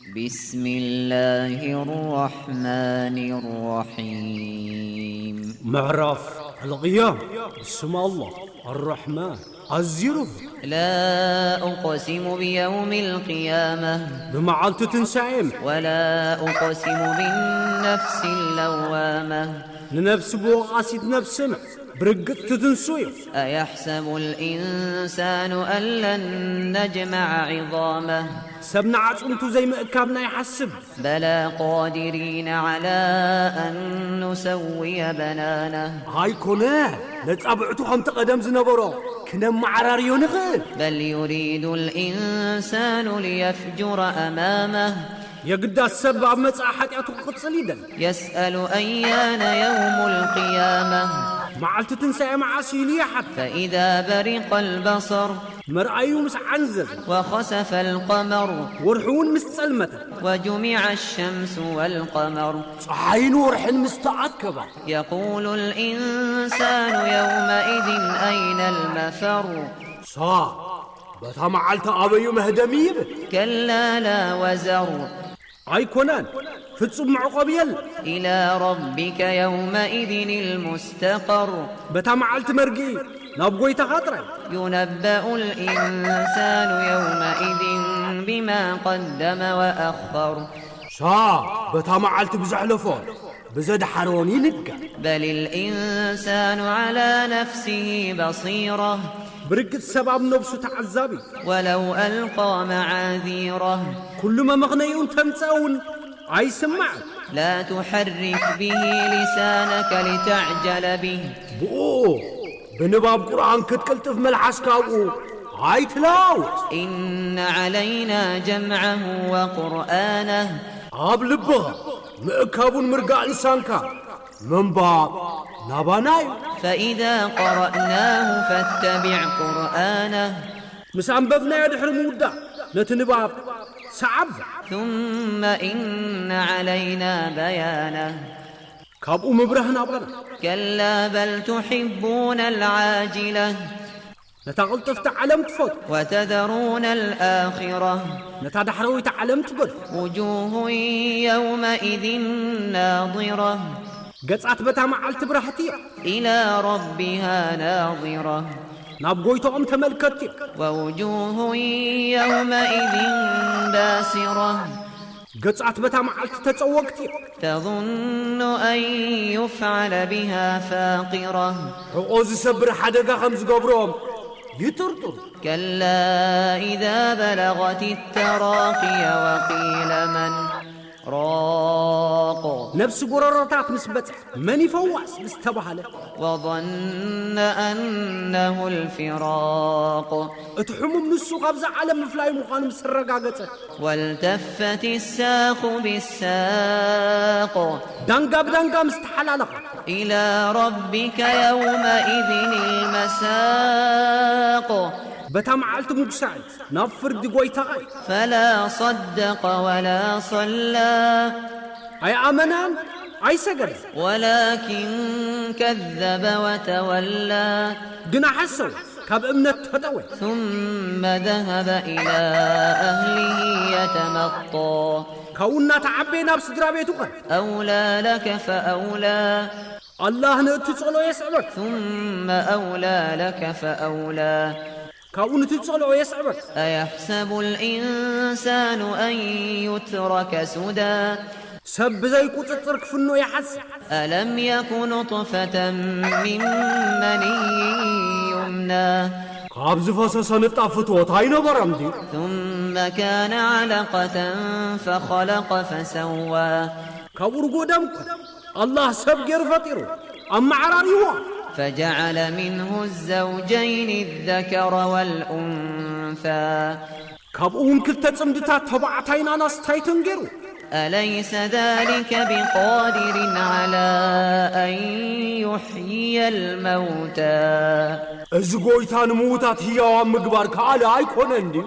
بسم الله الرحمن الرحيم. ምዕራፍ ኣልቕያም። ብስም ኣላህ ኣራሕማን፣ ኣዝዩ ርህሩህ። لا أقسم بيوم القيامة ብመዓልቲ ትንሳኤ እምበር፣ ولا أقسم بالنفس اللوامة ንነፍሲ ብወቓሲት ነፍሲ እምበር፣ ብርግጽ ትትንሱ እዩ። أيحسب الإنسان أن لن نجمع عظامه ሰብ ንዓጽምቱ ዘይምእካብና ይሓስብ። بلى قادرين على أن نسوي بنانه ኣይኮነ፣ ነጻብዕቱ ከምቲ ቀደም ዝነበሮ ክነመዓራርዮ ንኽእል። بل يريد الإنسان ليفجر أمامه የግዳስ ሰብ ኣብ መጻኢ ሓጢኣቱ ክቕጽል ይደሊ። يسأل أيان يوم القيامة መዓልቲ ትንሳኤ መዓስ ኢሉ ይሓት። فإذا برق البصر መርኣዩ ምስ ዓንዘዘ وخسف القمر ወርሒ እውን ምስ ጸልመተ وجمع الشمس والقمر ጸሓይን ወርሕን ምስ ተኣከባ يقول الإنسان يومئذ أين المفر ሳ በታ መዓልቲ ኣበዩ መህደሚ ይብል። كلا لا وزر ኣይኮነን፣ ፍጹም መዕቆቢ የለ። إلى ربك يومئذ المستقر በታ መዓልቲ መርግኢ ናብ ጐይታኻ ጥራይ። ينبأ الإنسان يومئذ بما قدم وأخر ሳ በታ መዓልቲ ብዘሕለፎን ብዘድሓሮን ይንገር። بل الإنسان على نفسه بصيرة ብርግጽ ሰብ ኣብ ነብሱ ተዓዛቢ። ولو ألقى معاذيره ኩሉ መመኽነይኡ እንተምጸእ እውን ኣይስማዕን። لا تحرك به لسانك لتعجل به ብኡ ብንባብ ቁርኣን ክትቅልጥፍ መልሓስካ ኣብኡ ኣይትላውጥ። إن علينا جمعه وقرآنه ኣብ ልብኻ ምእካቡን ምርጋእ ልሳንካ ምንባብ ናባና እዩ። فإذا قرأناه فاتبع قرآنه ምስ ኣንበብናዮ ድሕሪ ምውዳእ ነቲ ንባብ ሰዓብ። ثم إن علينا بيانه ካብኡ ምብራህ ናባና። كلا بل تحبون العاجلة ነታ ቅልጥፍቲ ዓለም ትፈቱ። وتذرون الآخرة ነታ ዳሕረዊት ዓለም ትገድፉ። وجوه يومئذ ناضرة ገጻት በታ መዓልቲ ብራህቲ እዮም። إلى ربها ناظرة ናብ ጐይታኦም ተመልከትቲ እዮም። ووجوه يومئذ باسرة ገጻት በታ መዓልቲ ተጸወግቲ እዮም። تظن أن يفعل بها فاقرة ሕቖ ዝሰብር ሓደጋ ከም ዝገብሮም ይጥርጥሩ። كلا إذا بلغت التراقي وقيل من راق ነፍሲ ጎረሮታት ምስ በጽሐ መን ይፈዋስ ምስ ተባህለ وظن أنه الفراق እቲ ሕሙም ንሱ ካብዛ ዓለም ምፍላይ ምዃኑ ምስ ተረጋገጸ والتفت الساق بالساق ዳንጋ ብዳንጋ ምስ ተሓላለኸ إلى ربك يومئذ المساق በታ መዓልቲ ምጉሳይ ናብ ፍርዲ ጐይታኻ እዩ። فلا صدق ولا صلى ኣይኣመናን ኣይሰገደን ولكن كذب وتولى ግና ሓሰወ ካብ እምነት ተጠወየ። ثم ذهب إلى أهله يتمطى ካብኡ እናተዓበየ ናብ ስድራ ቤቱ ኸደ። أولى لك فأولى ኣላህ ንእትጸልኦ የስዕበክ። ثم أولى لك فأولى ካብኡ ንትጸልኦ የስዕበክ። أيحسب الإنسان أن يترك سدى ሰብ ብዘይ ቁጽጽር ክፍኖ ይሓስብ። ألم يك نطفة من مني يمنى ካብ ዝፈሰሰ ንጣብ ፍትወት ኣይነበረን ድዩ? ثم كان علقة فخلق فسوى ካብ ርጎ ደም ኣላህ ሰብ ገይሩ ፈጢሩ ኣመዓራሪዎ። فجعل منه الزوجين الذكر والأنثى ካብኡ እውን ክልተ ጽምድታት ተባዕታይን ኣናስታይትን ገይሩ። أليس ذلك بقادر على أن يحيي الموتى እዚ ጐይታ ንምዉታት ህያዋን ምግባር ከኣለ ኣይኮነን ድዩ?